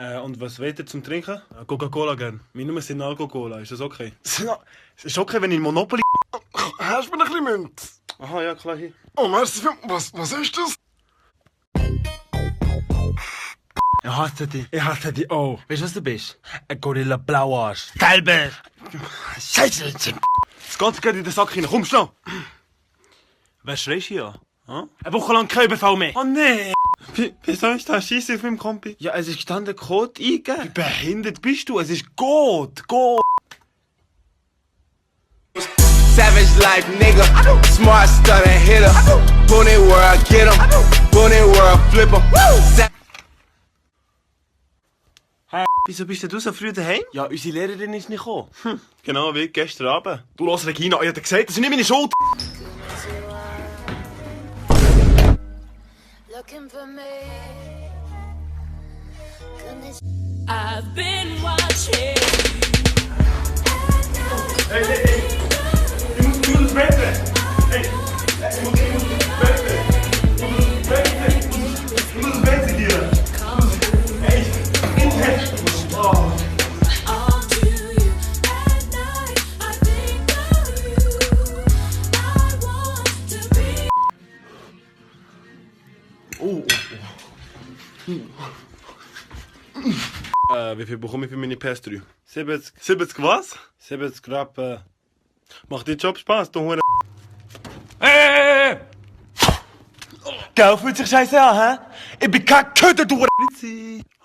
Und was wollt ihr zum Trinken? Coca-Cola gern. Meine Nummer sind Alkocola, ist das okay? Ist okay, wenn ich Monopoly... Hast du mir ein bisschen Münz? Aha, ja, klar, hier. Oh, merci. Was ist das? Ich hasse dich auch. Weißt du, was du bist? Ein Gorilla Blauarsch. Gelber! Scheiße! Das Ganze geht in den Sack rein. Komm, schnell! Wer schreist du hier? Hm? Eine Woche lang kein Befall mehr. Oh nee! Wieso ist da Scheisse auf meinem Kompi? Ja, es ist gestanden Code eingeben. Wie behindert bist du? Es ist Gott! Savage life, nigga. Smart stunner hitter. Boon it where I get 'em. Boon it where I flip 'em. Wieso bist du so früh daheim? Ja, unsere Lehrerin ist nicht gekommen. Genau wie gestern Abend. Du los, Regina, ich hab dir gesagt, das ist nicht meine Schuld. Looking for me. I've been watching. Hey. Ich muss ins Bett. Hey, ich muss ins Bett. Ich muss ins Bett hier. Hey, ins Bett. Oh. All to you at night. I think of you. I want to be. Wie viel bekomme ich für meine PS3? 70. 70 was? 70 Rappen. Macht dir Job Spaß, du Hure? Hey! Gell, fühlt sich scheiße an, hä? Ich bin kein Köder, du Hure!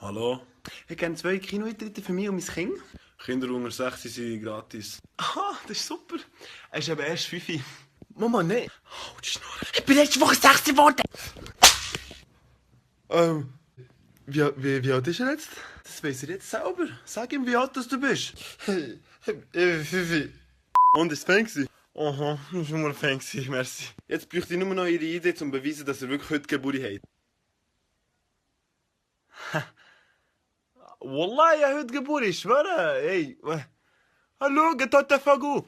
Hallo? Ich kenne 2 Kinoeintritte für mich und mein Kind. Kinder unter 6 sind gratis. Aha, das ist super. Er ist eben erst 5. Mama, nein. Oh, die Schnur. Ich bin letzte Woche 6 geworden. Wie alt ist er jetzt? Das weiss er jetzt selber. Sag ihm, wie alt du bist. Und ist es Fan gewesen? Aha, das war nur ein Fan gewesen, merci. Jetzt bräuchte ich nur noch ihre Idee, um zu beweisen, dass er wirklich heute Geburt hat. Wallah, ja, heute Geburt, ich schwöre. Hey, hallo, geht heute Fagu.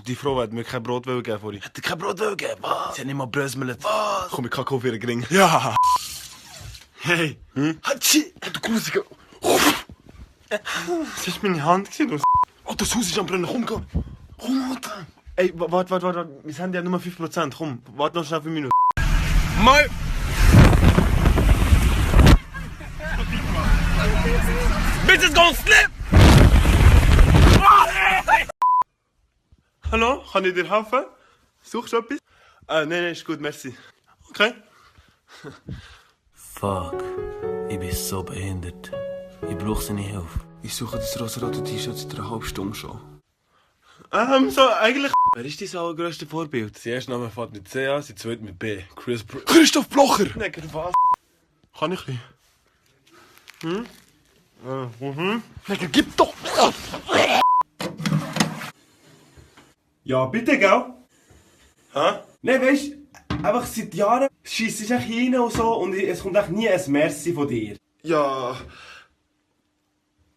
Die Frau hat mir kein Brot geben vorhin. Hat dir kein Brot geben? Was? Sie hat nicht mal brösmelt. Was? Komm, ich kann Kaffee für einen Ja. Hey. Hatschi. Du Grusiger. Das war meine Hand. Oh, das Haus ist am Brennen. Komm, komm. Komm, Alter. Ey, warte. Wir haben ja nur 5%. Komm, warte noch schnell 5 Minuten. Mal. Bitches gonna slip. Hallo, kann ich dir helfen? Suchst du etwas? Nein, ist gut, merci. Okay. Fuck, ich bin so behindert. Ich brauche seine Hilfe. Ich suche das rosa-rote T-Shirt seit einer halben Stunde schon. So, eigentlich... Wer ist dein allergrößte Vorbild? Sein erster Name fängt mit C an, sein zweiter mit B. Christoph Blocher! Neger, was? Kann ich ein bisschen? Neger, gib doch! Ja, bitte, gell? Hä? Nein, weisst einfach seit Jahren scheisst es echt rein und so und es kommt echt nie ein Merci von dir. Ja...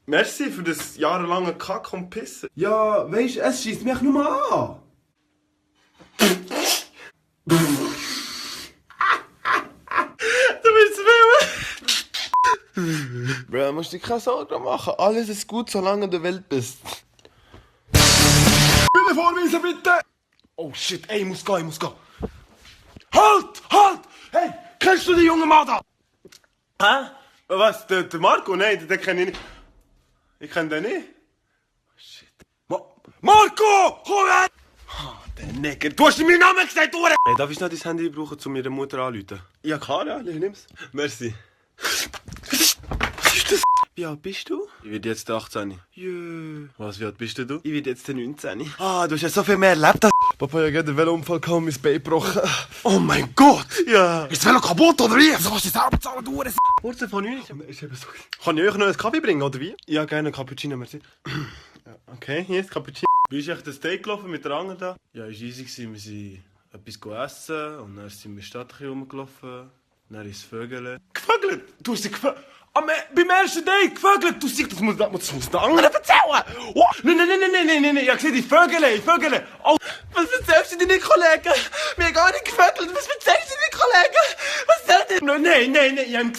Merci für das jahrelange Kack und Pissen. Ja, weisst es scheisst mich nur an. Du bist wild. Bro, musst dir keine Sorgen machen. Alles ist gut, solange du wild bist. Bitte vorweisen, bitte! Oh shit, ey, ich muss gehen. Halt! Hey, kennst du den jungen Mann da? Hä? Was, der Marco? Nein, den kenne ich nicht. Ich kenne den nicht. Shit. Marco! Komm her! Der Neger. Du hast meinen Namen gesagt, du! Hey, darf ich noch dein Handy brauchen, um ihre Mutter anzurufen? Ja, klar, ja. Nimm's. Merci. Was ist das? Wie alt bist du? Ich werde jetzt 18. Jö. Was, wie alt bist du? Ich werde jetzt 19. Ah, du hast ja so viel mehr erlebt. Papa hat ja gerade einen Velounfall gehabt und mein Bein gebrochen. Oh mein Gott! Ja. Ist das Velo kaputt, oder wie? So kannst du selber zahlen, du Hure. Kurze von uns. Ist eben so. Kann ich euch noch einen Kaffee bringen, oder wie? Ja, gerne einen Cappuccino, merci. Okay, hier ist Cappuccino. Wie ist echt der Steak gelaufen mit der anderen da? Ja, es war easy. Wir sind etwas essen und dann sind wir in der Stadt rumgelaufen. Dann ist das Vögel. Gevögelt? Du hast sie gevögelt? Beim ersten Date gevögelt. Du siehst, das muss der andere erzählen. Oh, nein. Ich hab gesehen, die Vögel. Oh. Was erzählst du deinen Kollegen? Wir haben gar nicht gevögelt. Was erzählst du deinen Kollegen? Was soll das? Nein. Ich hab ihn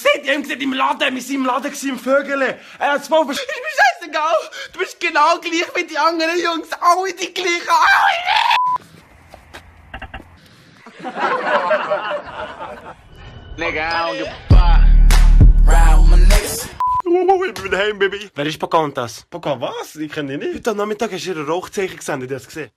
gesehen im Laden. Wir waren im Laden im Vögel. Er hat es voll Ist mir scheißegal. Du bist genau gleich wie die anderen Jungs. Alle die gleichen. Alle. Nigga, I don't give a fuck. Ride with my niggas. Oh, ich bin daheim, Baby. Wer ist Pocahontas? Was? Ich kenne ihn nicht. Heute am Nachmittag hast du ihr ein Rauchzeichen gesendet. Hast du das gesehen?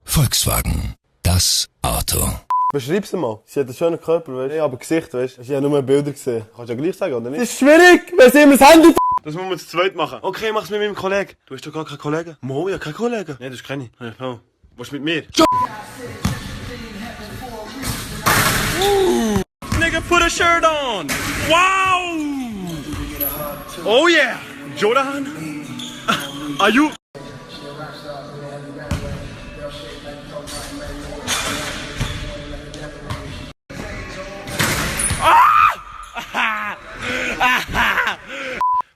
Volkswagen, das Auto. Beschreib sie mal. Sie hat einen schönen Körper, weißt du? Aber Gesicht, weißt du? Hast du ja nur Bilder gesehen. Kannst du ja gleich sagen, oder nicht? Das ist schwierig, wenn sie immer das Handy... Das müssen wir zu zweit machen. Okay, mach's mit meinem Kollegen. Du hast doch gar keinen Kollegen. Mo, ja, keinen Kollegen. Nein, das ist keine. Ja, was mit mir? Nigga, put a shirt on! Wow! Oh yeah! Jordan? Are you...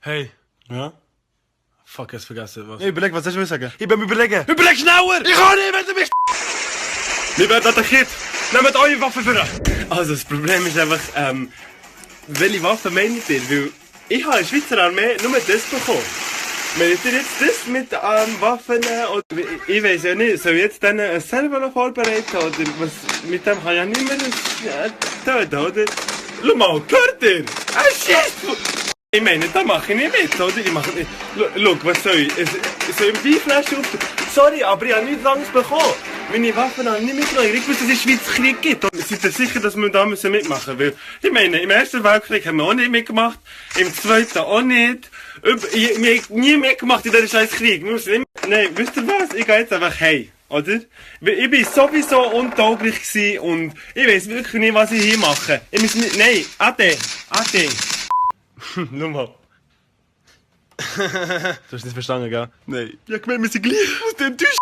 Hey. Ja? Fuck, jetzt vergessen was. Ich überleg, was soll ich sagen? Ich bin mir überlegen. Überleg schneller! Ich kann nicht, wenn du mich... Wir werden attackiert. Nehmt eure Waffen für. Also, das Problem ist einfach, welche Waffen meint ihr? Weil ich habe in der Schweizer Armee nur das bekommen. Meint ihr jetzt das mit Waffen oder... Ich weiß ja nicht, soll ich jetzt dann selber noch vorbereiten oder was... Mit dem kann ich ja nicht mehr töten, oder? Schau mal, hört ihr? Ah, shit! Ich meine, da mache ich nicht mit, oder? Ich mache nicht... Schau, was soll ich? Soll ich eine Weinflasche auf... Sorry, aber ich habe nichts anderes bekommen. Meine Waffen habe ich nicht mitgenommen. Ich wusste, dass es in der Schweiz Krieg gibt. Und seid ihr sicher, dass wir da mitmachen müssen? Weil, ich meine, im Ersten Weltkrieg haben wir auch nicht mitgemacht. Im Zweiten auch nicht. Wir haben nie mitgemacht in diesem scheiß Krieg. Wir müssen nicht... Nein, wisst ihr was? Ich gehe jetzt einfach heim. Oder? Weil ich bin sowieso untauglich gewesen und ich weiß wirklich nicht, was ich hier mache. Ich muss nicht... Nein, Ade. Schau mal. Du hast nicht verstanden, gell? Nein. Ja, gemeint, wir sind gleich aus dem Tisch.